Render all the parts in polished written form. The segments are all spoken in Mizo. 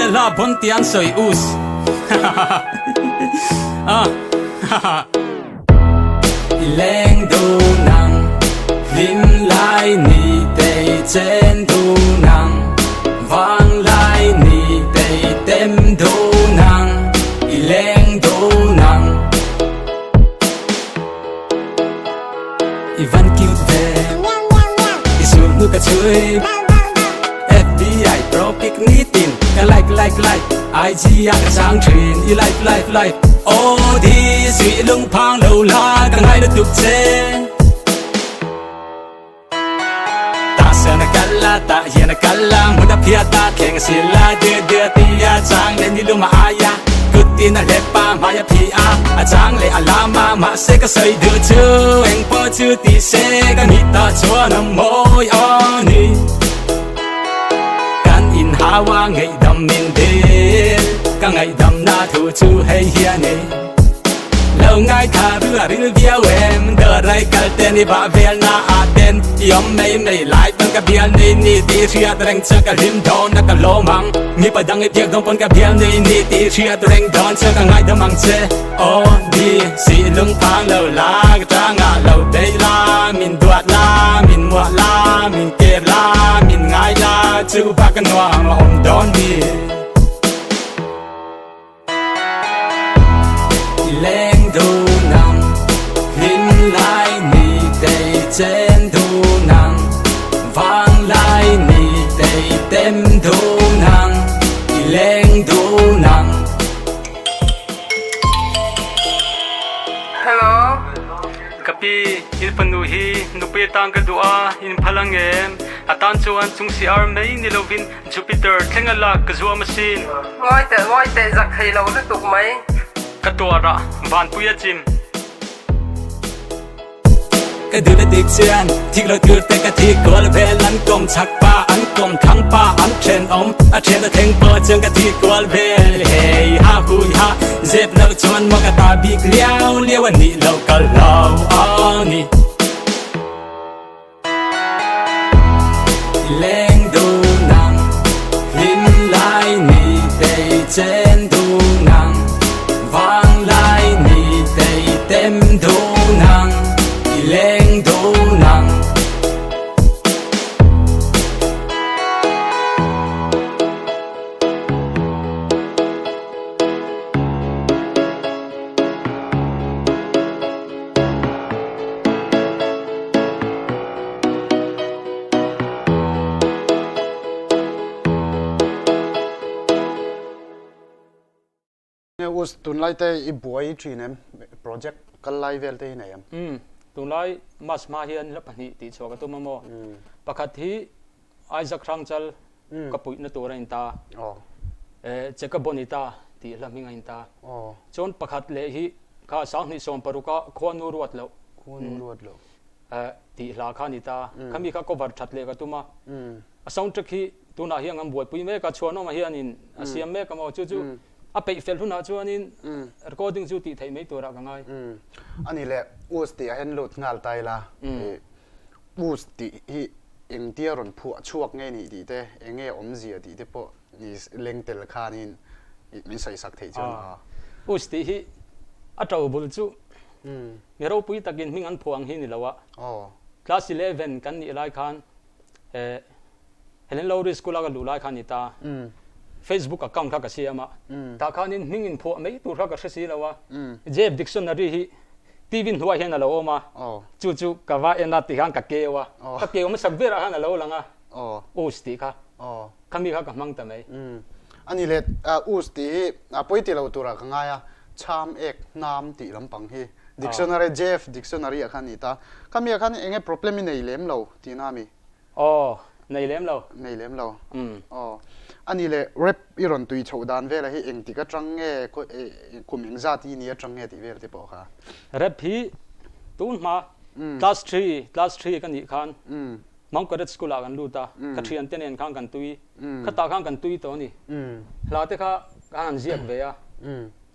Khawvel a bon ti an sawi us. Ah. I leng dun ang hlim lai ni tei chen dun ang vang lai ni tei tem dun ang i leng dun ang. I van cute ve I sul hnu ka chhui FBI pro pic nitin ka like like like IG ah ka chang thin I life life life Aw thi suih lung phang lo la ka ngai lutuk che Ta sen a kal la ta hian a kal la hmun a phiat a thleng a sil a dir dir ti a chang leh ni lum a ai a kut tin a hlep a hmai a phih a a chang leh a lam a mahse ka sawi duh chu eng pawh chu ti se ka nih tah chuan a mawi a ni kan inhau a ngaihdam min dil ka ngaihdam na thu chu hei hi a ni. Lo ngaithla ru a ril viau em Dawrai kal te ni vah vel na ah ten I awm mai mai lai pawn ka bial nei ni tih hriat reng chuan ka hlim dawn a ka lawm ang Mipa dang i biak dawn pawn ka bial nei ni tih hriat reng dawn chuan ka ngaidam ang che Aw ni sih lung phang lo la ka tangah lo bei la Min duat la min muah la min kep la min ngai la chu bak ka nuam a awm dawn ni. I leng dun ang hlim lai ni tei chen dun ang vang lai ni tei tem dun ang i leng dun ang. Hello. Ka pi, in fanu hi nupui atan ka duh a, in phal ang em? A tan chuan chung si ar mai ni lovin Jupiter thleng a lak ka zuam asin. Ngawi teh ngawi teh zak thei lo lutuk mai. Ka tuar a, vanpui a chim. Ka duh na dik chian, thik lo tur te ka thik kual vel an kawm chak pa, an kawm thlang pa, an then awm, a then a thleng pawh chuan ka thik kual vel hei ha hui ha, zep loh chuan maw ka ta bik liau liau a nih loh ka hlau a ni. I leng dun ang hlim lai ni tei chen dun ang vang lai ni tei tem dun ang i leng dun ang. Us tunlai te i buai thin em project kal lai vel te hi nei em? Umm tunlai mas hma hian hla pahnih tih chhuah ka tum a maw? Pakhat hi Isaac Hrangchal ka puihna tur a in ta Cheka Bonita tih hla hming a in ta. Chuan pakhat leh hi kha 2016 a Khuanu ruat loh tih hla kha a ni ta. Khami kha cover that leh ka tum a. A soundtrack hi tunah hian an buaipui mek a, chhuanawma hianin a siam mek a maw? Chu chu a peih fel hunah chuanin recording chu tih theih mai turah ka ngai. A ni leh us tih ah hian lut nghal ta ila. Us tih hi engtia rawn phuah chhuak nge nih tih te, enge awmzia tih te pawh ni leng tel khanin min sawi sak theih chuan a. Us tih hi a to bul chu mi ropui takin hming an phuah ang hi ni lo a. Class 11 kan nih lai khan Helen Lowry School a ka luh lai khan ni ta. Facebook account kha ka siam a. Tah khanin hming in phuah mai tur kha ka hre si lo a. Jeff Dictionary hi TV hnuaiah hian a lo awm a, chu chu ka va en a ti khan ka keu a, ka keu hmasak berah khan a lo lang a, us tih kha, khami kha ka hmang ta mai. A ni le, us tih hi a pawi ti lo turah ka ngai a, chham ek hnam tih lampang hi dictionary, JF dictionary ah khan a ni ta, khami ah khan eng nge problem i nei lem lo tihna a mi? Aw, nei lem lo. Nei lem lo. Aw. A ni leh rap i rawn tui chhoh dan velah hi engtik atang nge kum engzat i ni atang nge tih vel te pawh kha. Rap hi tun hma class three, class three ka nih khan Mount Cadet School ah kan lut a, ka thiante nen khan kan tui, khatah khan kan tui tawh a ni. Hla te kha kan han ziak ve a,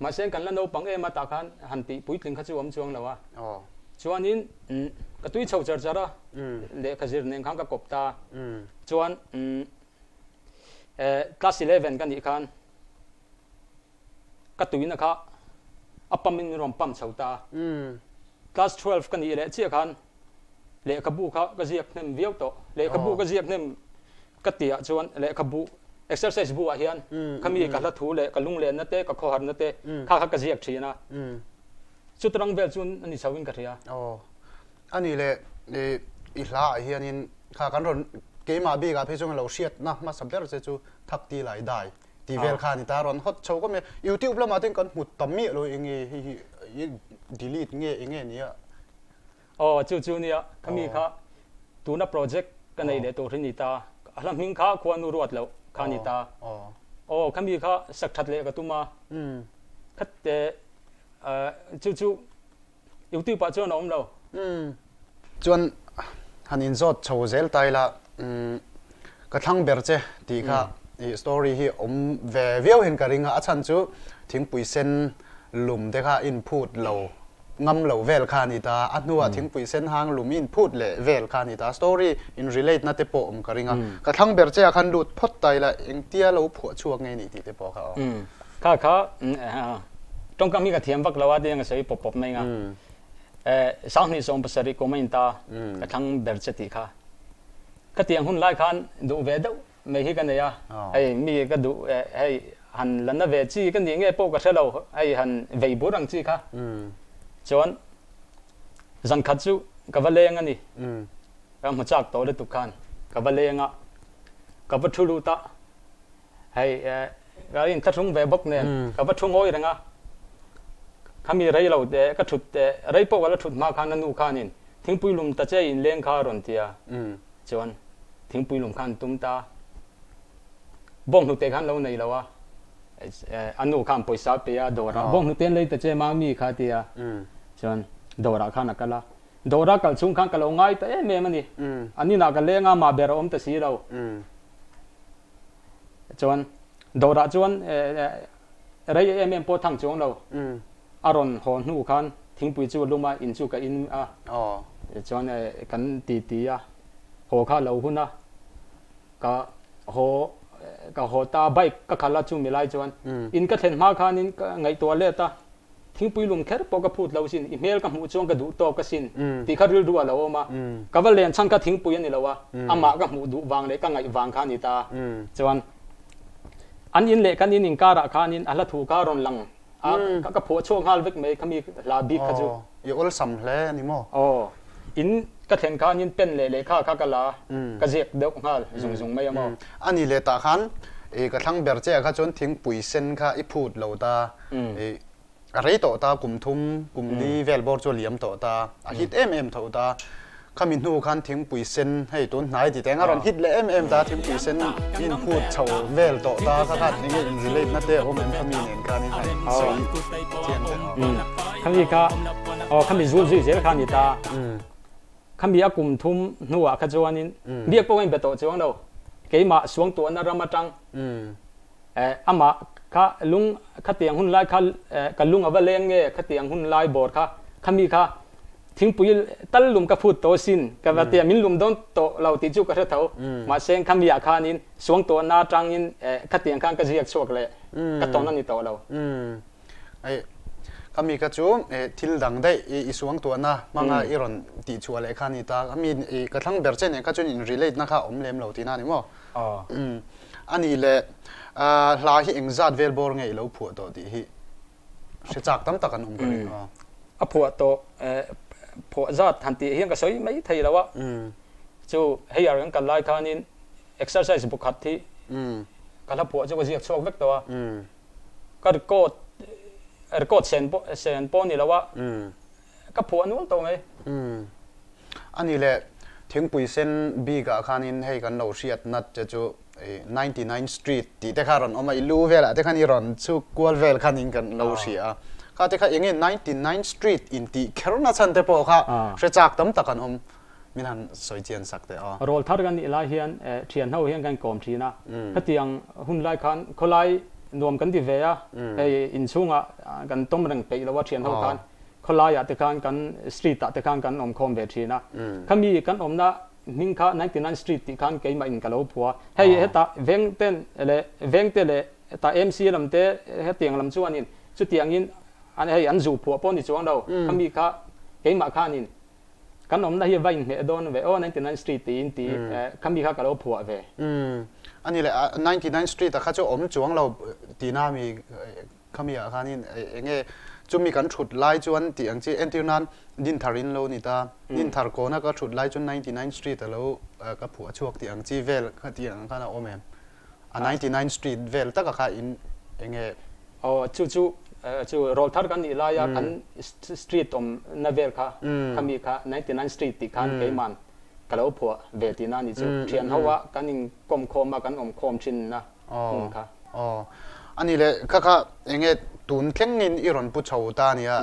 mahse kan la naupang em a tah khan han tih puitling kha chu awm chuang lo a. Chuanin ka tui chho char char a, lehkha zir nen khan ka kawp ta. Chuan class 11 ka nih khan. ka tuina kha a pump in min rawn pump chho ta a. Class 12 ka nih leh chiah khan lehkhabu kha ka ziak hnem viau tawh. Lehkhabu ka ziak hnem ka tih ah chuan lehkhabu exercise bu ah hian khami ka hla thu leh ka lunglenna te ka khawharna te kha kha ka ziak thin a. Chutarang vel chu a ni chho in ka hria. Aw. A nih leh i hla ah hianin kha kan rawn keimah bik ah phei chuan lo hriatna hmasa ber che chu thak ti lai dai tih vel kha a ni ta a rawn hawt chho kawm e. Youtube lamah te kan hmu ta miah lo eng nge hei hi i delete nge eng nge nia. Aw chu chu nia khami kha tuna project ka nei leh tur hi ni ta a hla hming kha khuanu ruat loh kha ni ta. Aw khami kha sak that leh ka tum a khat chu chu YouTube ah chuan a awm lo. Chuan han inzawt chho zel ta ila ka thlang ber che tih kha i story hi awm ve viau hian ka ring a, a chhan chu thingpui sen lum te kha inphut lo ngam lo vel kha a ni ta, a hnuah thingpui sen hang lum inphut leh vel kha a ni ta, story in relate na te pawh awm ka ring a, ka thlang ber che ah khan lut phawt ta ila engtia lo phuah chhuak nge ni tih te pawh kha aw. Kha kha tawngkam hi ka thiam vak lo a tiang ka sawi pawp pawp mai nga. 27 kum a in ta ka thlang ber che tih kha. Ka tiang hun lai khan duh ve deuh mai hi ka nei a. Hei mi ka duh hei han la na ve chi ka nih nge pawh ka hre lo hei han vei bur ang chi kha. Chuan zan khat chu ka va leng a ni. Ka hmu chak tawh lutuk khan ka va leng a ka va thu lut a. Hei ka inthlahrung ve bawk nen ka va thu ngawi reng a, khami rei lo te ka thut te rei pawh ka la thut hma khan a nu khanin thingpui lum ta che inleng kha a rawn ti a, chuan thingpui lum khan tum ta bawnghnute khan lo nei lo a, a nu khan pawisa pe a dawrah bawnghnute an lei ta che mami kha a ti a, chuan dawrah khan a kal a, dawra kal chhung khan ka lo ngai ta em em a ni, an inah ka leng a mah ber a awm ta si lo. Chuan dawrah chuan rei em em pawh thang chuang lo. A rawn haw hnu khan thingpui chu a lum a, in chu ka in a. Chuan kan ti ti a, haw kha a lo hun a, ka haw ka haw ta bike ka khalh a chumi lai chuan in ka thlen hma khanin ka ngaihtuah let a. Thingpui lum kher pawh ka phut lo sin, i hmel ka hmuh chuan ka duh tawk asin tih kha rilru a lo awm a. Ka va len chhan kha thingpui a ni lo a, amah ka hmuh duh vang leh ka ngaih vang kha a ni ta. Chuan an in leh kan in inkarah khanin a hla thu kha a rawn lang a, ka phuah chhuak nghal vek mai khami hla bik kha chu. I awlsam hle a ni maw? Aw, in ka thlen khanin pen leh lehkha kha ka la a, ka ziak deuh nghal zung zung mai a maw? A ni leh tah khan ka thlang ber che ah kha chuan thingpui sen kha i phut lo ta. A rei tawh ta, kum thum, kum li vel bawr chu a liam tawh ta, a hit em em tho ta. Khami hnu khan thingpui sen, hei tun hnai ti teng a rawn hit leh em em ta, thingpui sen in phut chho vel tawh ta, kha khan enge in relate na te a awm em khami nen khan in han sawi chiang teh aw. Khami kha, aw khami zul zui zel kha a ni ta. Khami a kum thum hnuah kha chuanin biak pawh ka inbe tawh chuang lo, keimah suangtuahna ram atang Amah kha lung khatiang hun lai kha ka lung a va leng nge khatiang hun lai bawr kha khami kha thingpui tal lum ka phut tawh sin ka va tia min lum dawn tawh lo tih chu ka hre tho mahse khami ah khanin suang tawhna atangin khatiang khan ka ziak chhuak leh ka tawn a ni tawh lo. Khami kha chu thil dang daih i suang tuahna hmanga i rawn tih chhuah leh kha a ni ta khami ka thlang ber che nen kha chuan in relate na kha a awm lem lo tihna a ni maw? A nih leh hla hi engzat vel bawr nge i lo phuah tawh tih hi hre chak tam tak an awm ka ring a. A phuah tawh phuah zat han tih hian ka sawi mai thei lo a, chu hei ar kan kal lai khanin exercise bu khat hi ka hla phuah chu ka ziak chhuak vek tawh a, ka record record sen pawh sen pawh a ni lo a, ka phuah nual tawh mai. A nih leh thingpui sen bik ah khanin hei kan lo hriat nat che chu 99 street tih te kha rawn awm a, i lu velah te khan i rawn chhuk kual vel khanin kan lo hria a. Kha te kha enge 99 street in tih kher na chhan te pawh kha hre chak tam tak an awm. Min han sawi chian sak teh aw. Rawl thar kan nih lai hian thian ho hian kan kawm thin a, khatiang hun lai khan khawlai nuam kan ti ve a, hei inchhungah kan tawm reng peih lo a thian ho khan. Khawlaiah te khan kan street ah te khan kan awm khawm ve thin a, khami kan awmna hming kha 99 street tih khan keimah in ka lo phua. Hei hetah veng ten leh veng te leh hetah MC lam te hetiang lam chuanin. Chutiangin an hei an zu phuah pawh ni chuang lo, khami kha keimah khanin kan awmna hi va inhmeh dawn ve aw 99 street tiin ti khami kha ka lo phuah ve. A ni leh 99 street ah kha chu awm chuang lo tihna mi khami ah khanin enge chumi kan thut lai chuan tih ang chi entir nan Dinthar in lo ni ta, Dinthar kawna ka thut lai chuan 99 street a lo ka phuah chhuak tih ang chi vel kha tih ang khan a awm em? A 99 street vel taka kha in enge? Aw chu chu chu rawlthar kan nih laia kan street awmna vel kha khami kha 99 street tih khan keiman ka lo phuah ve tihna a ni chu. Thian ho a kan inkawm khawm a kan awm khawm thinna hmun kha. Aw a ni le kha kha enge tun thlengin i rawn pu chho ta ania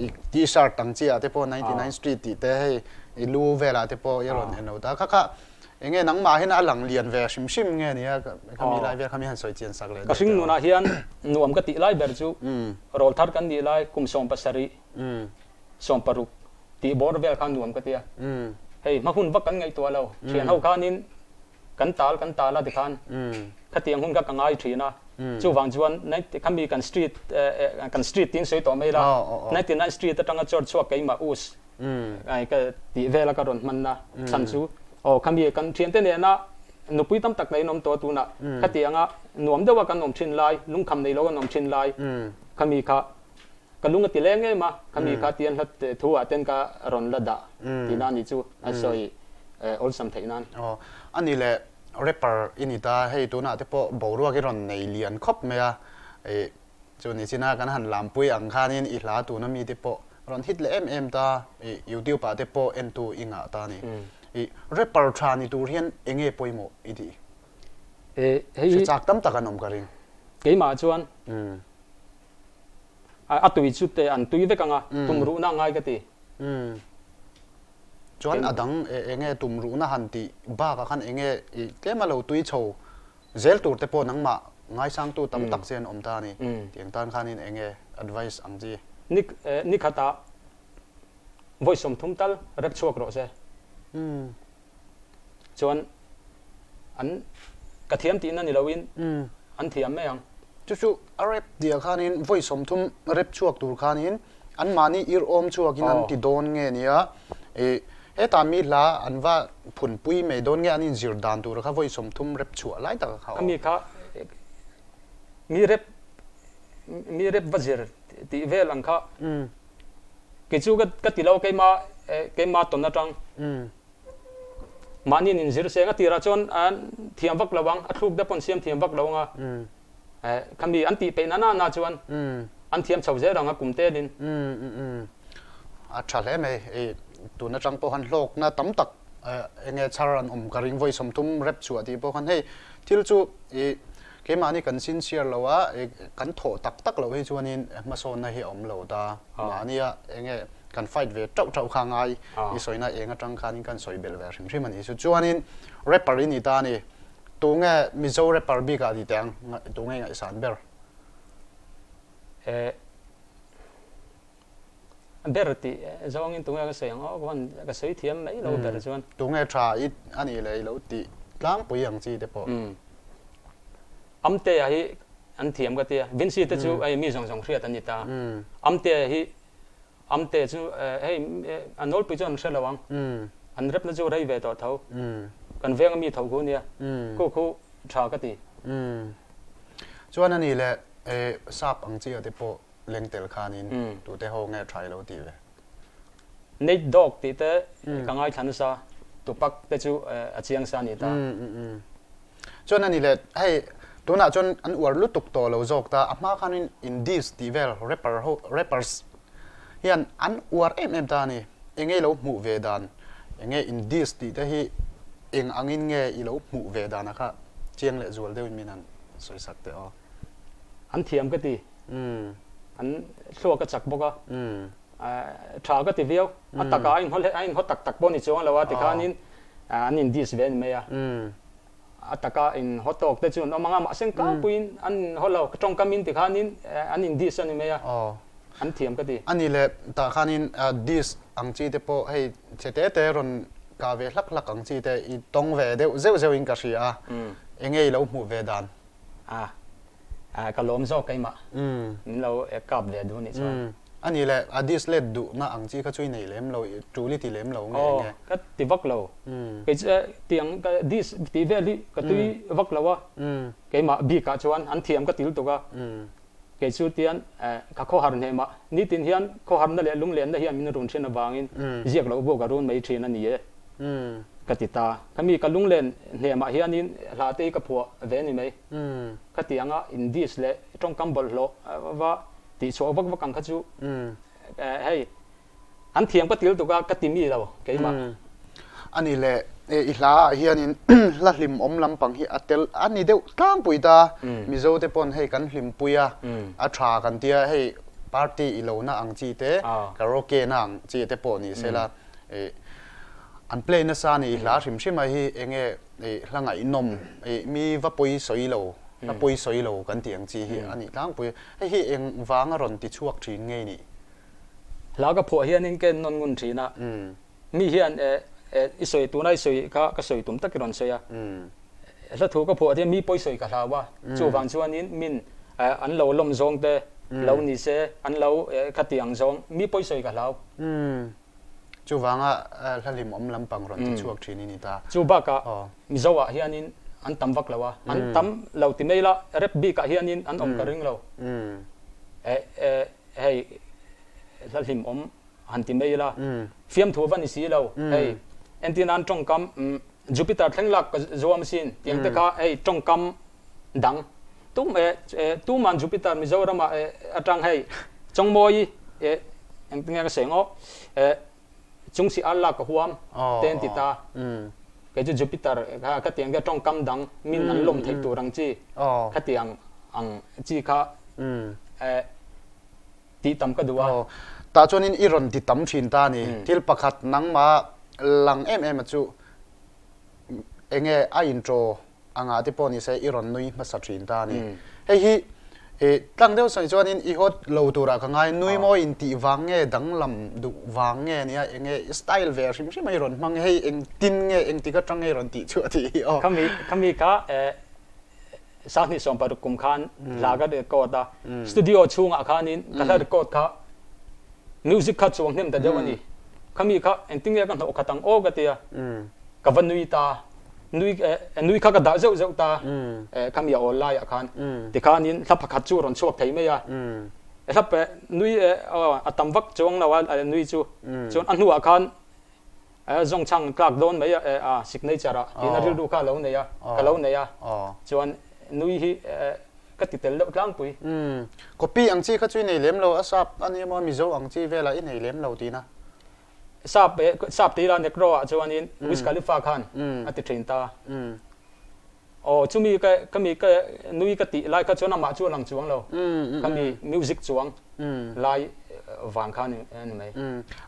i t-shirt ang chi ah te pawh 99 street tih te hei i lu velah te pawh i rawn en lo ta kha kha Enge nangmah hian a lang lian ve hrim hrim nge nia khami lai vel khami han sawi chian sak leh Ka hring nunah hian nuam ka tih lai ber chu rawl thar kan nih lai kum 17, 16 tih bawr vel khan nuam ka ti a. Hei hma hun vak kan ngaihtuah lo, thian ho khanin kan tal kan tal a tikhan khatiang hun kha ka ngai thin a. Chuvang chuan khami kan street kan street tiin sawi tawh mai la, 99 street atanga chawr chhuak keimah us Ai ka tih vela ka rawn hmanna chhan chu aw khami kan thiante nena nupui tam tak neiin awm tawh tunah khati anga nuam deuha kan awm thin lai lungkham nei lo kan awm thin lai khami kha ka lung a ti leng em a khami kha tian hla thu ah ten ka rawn la dah tihna a nih chu a sawi awlsam theih nan. Aw a ni le rapper i ni ta hei tunah te pawh boruak i rawn nei lian khawp mai a ih chu ni china kan han lampui ang khanin i hla tuna mite pawh Rawn hit leh em em ta, i YouTube ah te pawh entu i ngah ta a ni. I rapper tha ni tur hian enge pawimawh i tih? Hre chak tam tak an awm ka ring. Keimah chuan a tui chu te an tui vek ang a, tumruhna a ngai ka ti. Chuan a dang enge tumruhna han tih bakah khan enge i tlem a lo tui chho Zel tur te pawh nangmah ngaisangtu tam tak che an awm ta a ni. Tiang tan khanin eng nge advice ang chi? Ni ni khatah vawi 30 tal rep chhuak rawh se. Chuan an ka thiam tihna ni loin an thiam mai ang. Chu chu a rep tihah khanin vawi 30 rep chhuak tur khanin Anmahni irhawm chhuakin an ti dawn nge nia, ih, hetah mi hla an va phunpui mai dawn nge an inzir dan tur kha vawi 30 rep chhuah lai tak kha aw. Khami kha mi rep mi rep va zir tih vel ang kha kei chu ka ti lo keima keima tawn atang mahni in inzir seng a tirah chuan an thiam vak lo ang a thluk te pawh an siam thiam vak lo ang a. Khami an tih peih na na na chuan an thiam chho zel ang a kum telin. A tha hle mai. I tun atang pawh khan hlawkna tam tak enge chhar an awm ka ring vawi 30 rep chhuah tih pawh khan hei thil chu i keimahni kan sincere lo a kan thawh tak tak loh hi chuanin hmasawnna hi a awm lo ta. Mahnia enge kan fight ve tauh tauh kha ngai i sawina eng atang khanin kan sawi belh ve hrim hrim a ni. Chu chuanin rapper i ni ta a ni. Tunge Mizo rapper bik ah ti teh ang, tunge ngaihsan ber? Eh ber tih zawngin tunge ka sawi ang aw, ka hman ka sawi thiam mai lo ber chuan. Tunge tha i a nih leh i lo tih tlangpui ang chi te pawh. Amtea hi an thiam ka tia, Vincy te chu hei mi zawng zawng hriat an ni ta. Amtea hi Amte chu hei a nawlpui chu an hre lo ang. An repna chu rei ve tawh tho. Kan venga mi tho khu nia. Khu khu tha ka ti. Chuan ani leh sap ang chi ah te pawh leng tel khanin tute ho nge tha i lo tih ve? Nate Dogg tih te ka ngaithla nasa. Tupac te chu a chiang sa a ni ta. Chuan ani leh hei tunah chuan an uar lutuk tawh lo zawk ta, a hma khanin indies tih vel rapper ho rappers hian an uar em em ta a ni. Enge i lo hmuh ve dan, enge indies tih te hi eng angin nge i lo hmuh ve dan a kha chiang leh zual deuhin min han sawi sak teh aw. An thiam ka ti, an thluak a chak bawk a, tha ka ti viau, a takah a inhaw tak tak pawh ni chuang lo a tikhanin an in diss ve a ni mai a. A taka in haw tawk te chu an awm ang a, mahse tlangpuiin an in haw lo, tawngkamin ti khanin an in diss a ni mai a, an thiam ka ti. A ni le, tah khanin diss ang chi te pawh hei chhe te te rawn kah ve hlak hlak ang chi te i tawng ve deuh zeuh zeuhin ka hria a, enge i lo hmuh ve dan? A. Ka lawm zawk keimah min lo kap ve duh nih chuan. A nih leh a dish let duhna ang chi kha chu i nei lem lo, i tul i ti lem lo nge enge? Aw, ka ti vak lo. Kei chu tiang ka dish tih vel hi ka tui vak lo a, keimah bikah chuan an thiam ka til tuk a. Kei chu tian ka khawhar hnemah nitin hian khawharna leh lunglenna hian min run thin avangin ziak loh bawk a run mai thin a ni e ka ti ta. Khami ka lunglen hnemah hianin hla te hi ka phuah ve a ni mai. Khatianga in dish leh tawngkam bawlhhlawh va tihchhuah vak vak ang kha chu hei an thiam ka til tuk a ka ti mi lo keimah. A ni le, i hla ah hianin hla hlimawm lampang hi a tel a ni deuh tlangpui ta, Mizo te pawn hei kan hlimpui a, a tha kan tia hei party i lo na ang chi te, karaoke na ang chi te pawh ni sela an play nasa a ni i hla hrim hrim a hi enge hla ngaihnawm mi va pawi sawi lo, hla pawi sawi lo kan tih ang chi hi a ni tlangpui a, hei hi eng vanga rawn ti chhuak thin nge nih? Hla ka phuah hianin ka en nawn ngun thin a, mi hian i sawi tuna i sawi kha ka sawi tum tak i rawn sawi a, hla thu ka phuah hian mi pawi sawi ka hlau a, chuvang chuanin min an lo lawm zawng te lo ni se an lo khati ang zawng mi pawi sawi ka hlau. Chuvanga hla hlimawm lampang rawn ti chhuak thin i ni ta. Chu bakah Mizo ah hianin an tam vak lo a, an tam lo ti mai la rap bikah hianin an awm ka ring lo. Hei hla hlimawm han ti mai ila fiamthu va ni si lo hei entir nan tawngkam Jupiter thleng lak ka zuam asin tiang te kha hei tawngkam dang tum tuman Jupiter Mizoram ah atang hei Chawngmawi engtinge ka sawi ang aw Chungsi ar lak ka huam te an ti ta kei chu Jupiter kha khatiang te tawngkam dang min an lawm theih tur ang chi khatiang ang chi kha tih tam ka duh a. Tah chuanin i rawn ti tam thin ta a ni. Thil pakhat nangmah lang em em a chu enge a intro anga te pawh ni se i rawn nui hmasa thin ta a ni. Hei hi tlang deuh sawi chuanin i hawt lo turah ka ngai, nui mawi intih vang nge danglam duh vang nge nia enge i style ve hrim hrim a i rawn hmang hei engtin nge engtik atang nge i rawn tih chhuah tih hi aw. Khami khami kha 2016 kum khan hla ka record a, studio chhungah khanin ka hla record kha music kha chuang hnem ta deuh a ni. Khami kha engtin nge ka hnawh khat ang aw ka ti a, ka va nui ta, nui nui kha ka dah zeuh zeuh ta khami a awl laiah khan tikhanin hla pakhat chu a rawn chhuak thei mai a, hla nui a tam vak chuang lo a nui chu, chuan a hnuah khan Zawng chhang tlak dawn mai a signature ah tiin a rilru kha a lo nei a, ka lo nei a, chuan nui hi ka ti tel deuh tlangpui. Copy ang chi kha chu i nei lem lo, a sap a nia maw Mizo ang chi velah i nei lem lo tiin a. Sap sap ti ila Negro ah chuanin Wiz Khalifa khan a ti thin ta. Aw chumi ka khami ka nui ka tih lai kha chuan amah chu a lang chuang lo, khami music chuang lai vang kha a ni mai.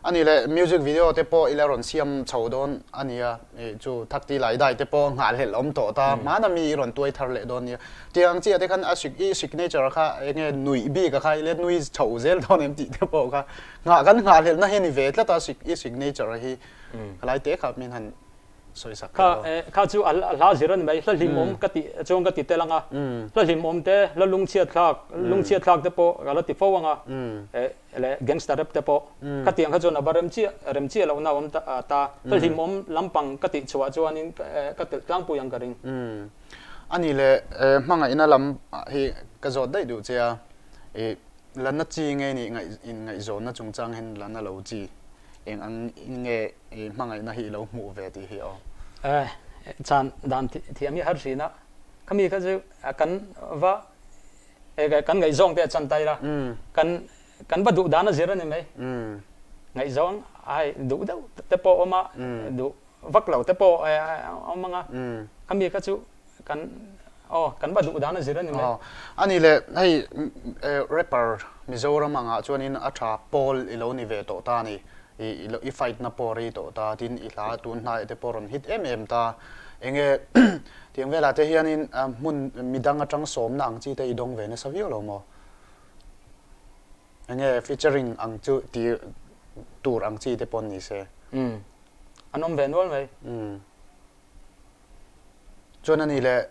A ni le, music video te pawh ila rawn siam chho dawn a nia, chu thakti lai dai te pawh nghahhlelh awm tawh ta, hmana mi i rawn tuai thar leh dawn nia. Tiang ang chiah te khan a i signature kha enge nuih bik a kha ila nui chho zel dawn em tih te pawh kha nghah kan nghahhlelhna hi a ni ve tlat a i signature hi khalai te kha min han sawisak Kha kha chu a hla zir a ni mai, hla hlimawm ka tih chuan ka ti tel ang a, hla hlimawm te, hla lungchhiat thlak, lungchhiat thlak te pawh ka la ti fo ang a, leh gangster rap te pawh khatiang kha chuan a va rem chiah rem chiah lohna a awm ta, hla hlimawm lampang ka tih chhuah chuanin ka telh tlangpui ang ka ring. A ni le, hmangaihna lam hi ka zawt daih duh che a, la na chi nge nih ngaihzawnna chungchang hian la na lo chi eng ang nge I hmangaihna hi i lo hmuh ve tih hi aw. Eh, chan dan thiam hi har hrin a, khami kha chu kan va kan ngaihzawng te a chan tai la, kan kan va duh dan a zir a ni mai. Ngaihzawng ai duh deuh te pawh awm a, duh vak lo te pawh awm ang a, khami kha chu kan aw kan va duh dan a zir a ni mai. A ni le, hei rapper Mizoram angah chuanin a tha pawl i lo ni ve tawh ta a ni. I i fight na pawh rei tawh ta tin i hla tun hnai te pawh rawn hit em em ta enge tiang velah te hianin hmun midang atang sawmna ang chi te i dawng ve nasa viau lo maw enge featuring ang chu ti tur ang chi te pawn ni se an awm ve nual mai. Chuan a ni leh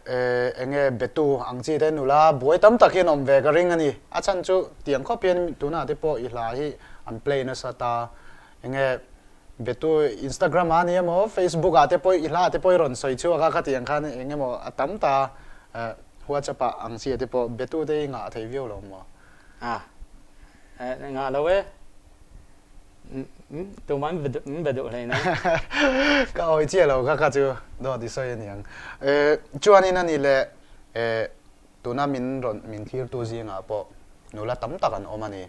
enge betu ang chi te nula buai tam tak hian awm ve ka ring a ni. A chhan chu tiang khawp hian tunah te pawh i hla hi an play nasa ta. Enge betu Instagram ah a ni emaw Facebook ah te pawh i hla te pawh i rawn sawi chhuak a khatiang khan eng emaw a tam ta WhatsApp ah ang chi te pawh betu te i ngah thei viau lo maw? A ngah lo e. Tumah min be duh hlei nei. Ka awi chiah lo kha kha chu dawt i sawi a niang. Chuanin a ni le tuna min rawn min thlirtu zingah pawh nula tam tak an awm a ni.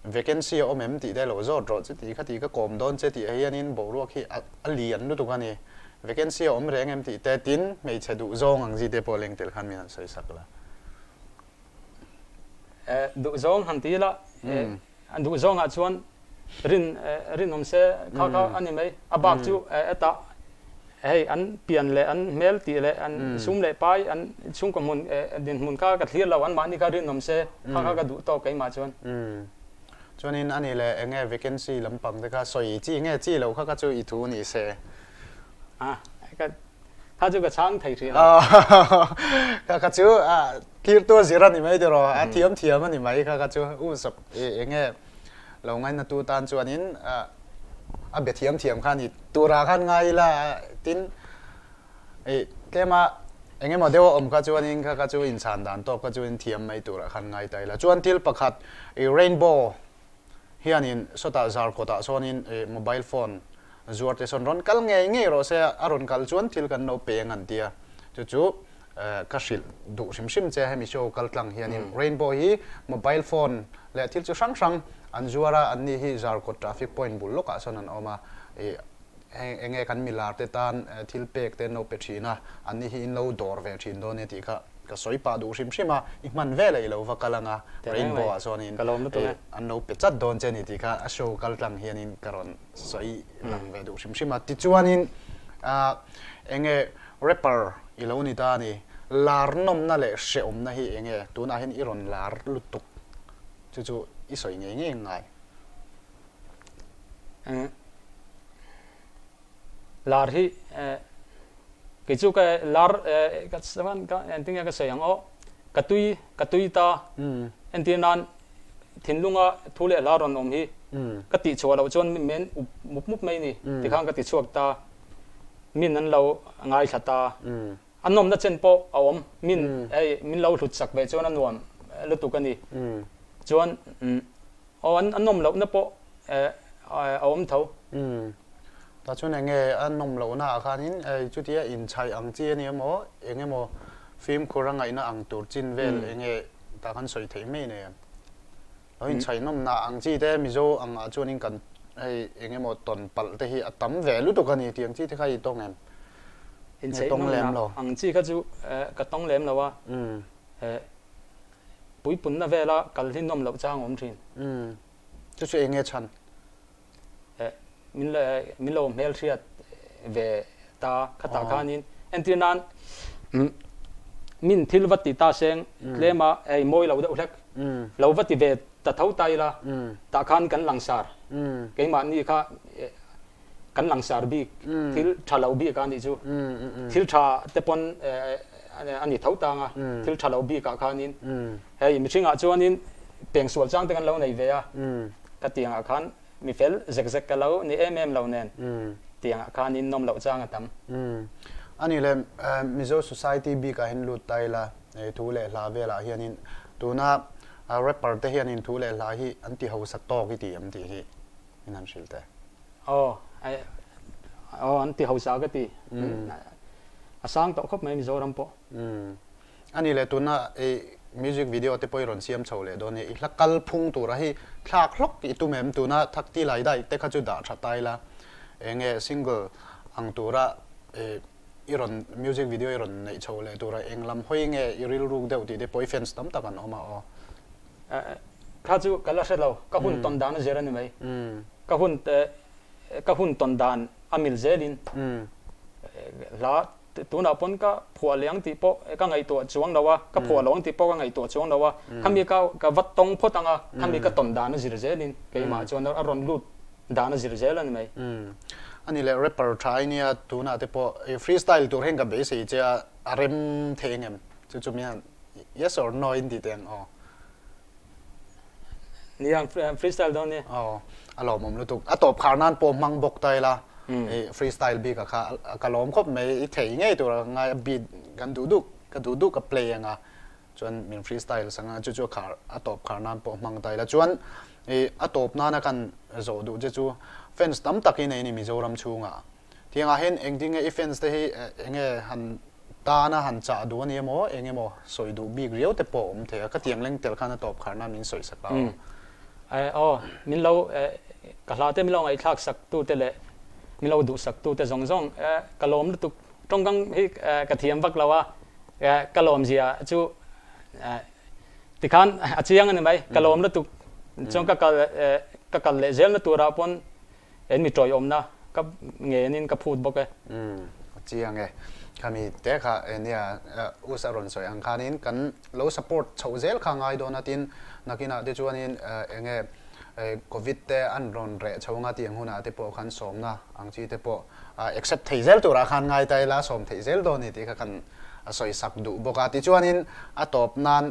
Vacancy a awm em tih te lo zawt rawh chuti khati ka kawm dawn che tih hianin boruak hi a lian lutuk a ni. Vacancy a awm reng em tih te tin hmeichhe duh zawng ang zite pawh leng tel khan min han sawi sak la. Duh zawng han ti ila An duh zawngah chuan rin rinawm se kha kha a ni mai. A bak chu hetah hei an pian leh an hmel tih leh an sum leh pai an chhungkaw hmun dinhmun kha ka thlir lo anmahni kha rinawm se kha kha ka duh tawk keimah chuan. Chuanin a ni leh enge vacancy lampang te kha sawi chi nge chi lo kha kha chu i thu ni se. A ka kha chu ka chhang thei hrih lo. Kha kha chu thlir tu zir a ni mai tiraw a thiam thiam a ni mai kha kha chu u sawp enge lo ngaina tu tan chuanin a be thiam thiam kha a ni turah khan ngai ila tin tlema engemaw deuh a awm kha chuanin kha kha chu inchhan dan tawk kha chu in thiam mai turah khan ngai ta ila chuan thil pakhat rainbow hianin sawtah zar kawtah sawnin mobile phone zuar te sawn rawn kal ngei ngei rawh se a rawn kal chuan thil kan lo peng an tia chu chu ka hrilh duh hrim hrim che hemi show kal tlang hianin rainbow hi mobile phone leh thil chu hrang hrang an zuar a anni hi zarkawt traffic point bul lawkah sawn an awm a enge kan milar te tan thil pek te an lo pe thin a anni hi in lo dawr ve thin dawn e tih kha Ka sawi pah duh hrim hrim a, i hman veleh i lo va kal ang a, Rainbow ah chuanin an lo pe chat dawn che a ni tih kha a show kal tlang hianin ka rawn sawi lang ve duh hrim hrim a. Tichuanin enge rapper i lo ni ta a ni, lar nawmna leh hrehawmna hi enge tunah hian i rawn lar lutuk chu chu i sawi ngei ngei ngai. Lar hi kei chu ka lar ka chuan ka engtin nge ka sawi ang aw ka tui ka tui ta entir nan thinlunga thu leh hla rawn awm hi ka tih chhuah loh chuan min up mup mup mai ni tikhan ka ti chhuak ta min an lo ngaithla ta a nawmna chen pawh a awm min hei min lo hlut sak ve chuan a nuam lutuk a ni chuan aw an nawm lohna pawh a awm tho. Tah chuan eng nge a nawm lohna ah khanin chutia inchhaih ang chi a ni emaw eng emaw fimkhur a ngaihna ang tur chin vel eng nge tah khan sawi theih mai nei em? Lo inchhaih nawmna ang chi te Mizo ang ah chuanin kan hei eng emaw tawn palh te hi a tam ve lutuk a ni tih ang chi te kha i tawng em? Inchhaih nawmna ang chi kha chu ka tawng lem lo a, puipunna vela kal hi nawm loh chang a awm thin. Chu chu eng nge chhan? Min min lo hmelhriat ve ta khatah khanin entir nan min thil va ti ta seng tlema hei mawi lo deuh hlek lo va ti ve ta tho ta ila tah khan kan langsar keimahni kha kan langsar bik thil tha lo bik a nih chu thil tha te pawn a ni tho tang a thil tha lo bikah khanin hei mihringah chuanin pengsual chang te kan lo nei ve a ka tiangah khan mi fel zek zek ka lo ni em em lo nen tiangah khan in nawm loh chang a tam. A nih le, Mizo society bikah hian lut ta ila, thu leh hla velah hianin tuna rapper te hianin thu leh hla hi an ti hausa tawk i ti em tih hi min han hrilh teh. Aw, aw an ti hausa ka ti. A sang tawh khawp mai Mizoram pawh. A ni leh tuna i music video te pawh i rawn siam chho leh dawn e, i hla kal phung tura hi thlak hlawk i tum em? Tuna thak ti lai daih te kha chu dah tha ta ila, enge single ang tura i rawn music video i rawn neih chho leh tura eng lam hawi nge i rilruk deuh tih te pawh i fans tam tak an awm a aw. Kha chu ka la hre lo, ka hun tawn dan a zir a ni mai. Ka hun ka hun tawn dan a mil zelin hla Tunah pawn ka phuah leh ang tih pawh ka ngaihtuah chuang lo a, ka phuah lo ang tih pawh ka ngaihtuah chuang lo a, khami ka ka va tawng phawt ang a, khami ka tawn dan a zir zelin keimah chuan a rawn lut dan a zir zel a ni mai. Ani leh rapper tha ai nia tunah te pawh i freestyle tur hian ka beisei che a, a rem thei engem? Chu chu mi hian yes or no in ti teh ang aw. Nia freestyle dawn nia. Aw a lawmawm lutuk. A tawp khar nan pawh hmang bawk ta ila i freestyle bik a kha ka lawm khawp mai i thei ngei tur a ngai a beat kan duh duh ka duh duh ka play anga chuan min freestyle sang a chu chu a khar a tawp khar nan pawh hmang ta ila chuan i a tawp nana kan zawh duh che chu fans tam tak hi nei ni Mizoram chhungah tiangah hian engtin nge i fans te hi enge han tana han chah duh a ni emaw eng emaw sawi duh bik riau te pawh awm thei a ka tiang leng tel khan a tawp khar nan min sawi sak a aw min lo ka hla te min lo ngaihthlak sak tu te leh min lo duh sak tu te zawng zawng ka lawm lutuk tawngkam hi ka thiam vak lo a ka lawm zia chu tikhan a chiang a ni mai ka lawm lutuk chuan ka kal ka kal leh zel na turah pawn En mi tawiawmna ka ngenin ka phut bawk e. Umm a chiang e. Khami te kha nia us a rawn sawi ang khanin kan lo support chhoh zel kha ngai dawn a tin nakinah te chuanin enge covid te an rawn reh chho anga tih ang hunah te pawh khan sawmna ang chi te pawh accept thei zel turah khan ngai ta ila sawm theih zel dawn a ni tih kha kan sawi sak duh bawk a. Tichuanin a tawp nan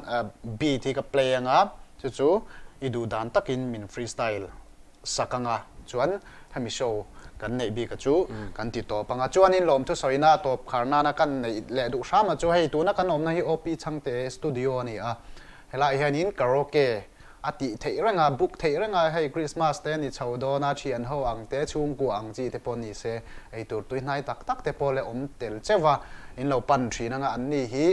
beat hi ka play anga chu chu i duh dan takin min freestyle sak anga chuan hemi show kan neih bik a chu kan ti tawp anga chuanin lawmthu sawina a tawp khar nana kan neih leh duh hram a chu hei tuna kan awmna hi OP Chhangte studio a ni a helaiah hianin karaoke a tih theih reng a book theih reng a hei Christmas te ni chho dawn a thian ho ang te chhungkua ang chi te pawh ni se eitur tuihnai tak tak te pawh le awm tel cheuh a in lo pan thin anga an ni hi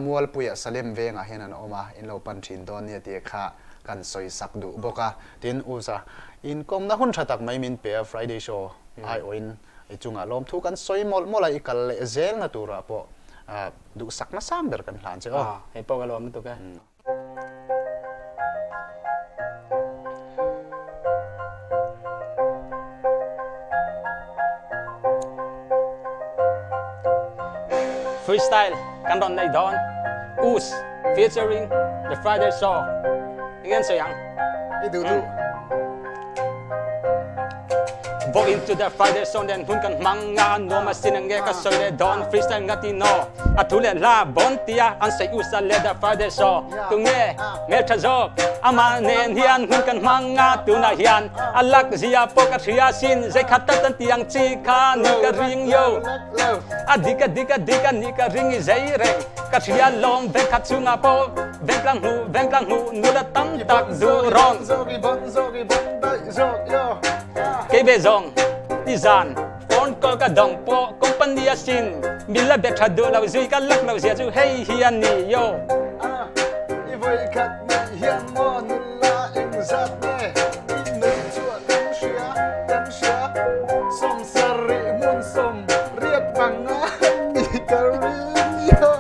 Mualpuia Salem vengah hian an awm a in lo pan thin dawn nia tih kha kan sawi sak duh bawk a. Tin, Usa inkawmna hun tha tak mai min pe a, Friday show aiawhin i chungah lawmthu kan sawi mawlh mawlh a, i kal leh zelna turah pawh duhsak hmasang ber kan hlan che aw. Hei pawh ka lawm lutuk e. Freestyle kan rawn nei dawn, Us featuring The Friday Show. Eng nge an sawi ang? I duh duh. Go into the Friday song nen hun kan hmang nga nuam a sin ange ka sawi leh dawn freestyle nga ti no a thu leh hla bon tia an sawi usa leh the Friday show tunge hmeltha zawk amah nen hian hun kan hmang nga tunah hian a lak zia pawh ka hria sin zeikhat tak tan ti ang chi kha ni ka ring yo a dik a dik a dik a ni ka ring i zei reng ka hria lawm vengkhat chungah pawh Vengtlang hmuh, vengtlang hmuh, nula tam tak duh rawn. Kei ve zawng, nizan, phone call ka dawng pawh company a sin. Mi la be tha duh lo zui ka lak lo zia chu hei hi a ni yo. I vawikhat neih hian maw nula engzat nge i nuih chhuah kan hria, kan hria. Sawmsarih hmun sawm riat panga ni ka ring yo.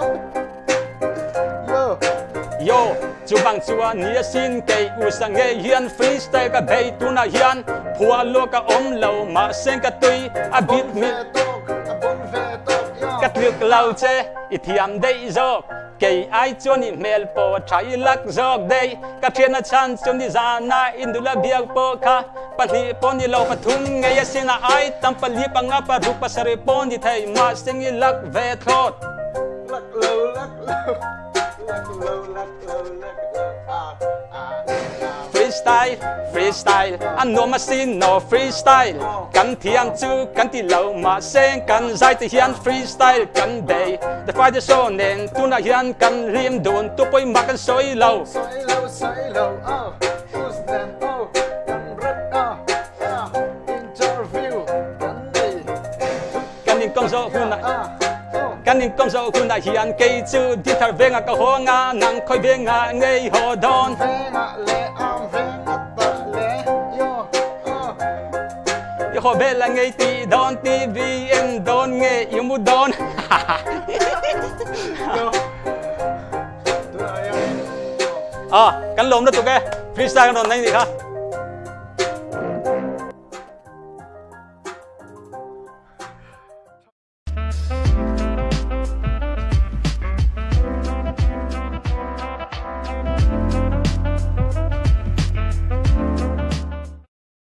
Yo, chu bang chuan ni asin kei usa ngei hian freestyle ka bei tunah hian phua luak a awm lo mahse ka tui a bit mi ka tluk lo che i thiam daih zawk kei ai chuan i hmel pawh a tha i lak zawk daih ka thian a chhan chu nizana i nula biak pawh kha pahnih pawh ni lo pathum ngei asin a ai tam pali panga paruk pasarih pawh ni thei mahse i lak ve thlawt. Lak lo lak lo lak lo lak lo lak lo ah ah ah. Freestyle freestyle an nuam asin no freestyle kan thiam chu kan ti lo mahse kan zai te hian freestyle kan bei The Friday Show nen tunah hian kan hlim dun tu pawimah kan sawi lo. Sawi lo sawi lo oh who's them oh kan rap ah ah interview kan nei. Kan inkawm zawh hunah Kan inkawm zawh hunah hian kei chu Dithar vengah ka haw anga nang khawi vengah ngei haw dawn. Vengah leh am vengah tah leh yo oh. I haw vel a ngei tih dawn TV en dawn nge i mu dawn. Yo tunah hian Ah kan lawm lutuk e freestyle kan rawn nei nih kha.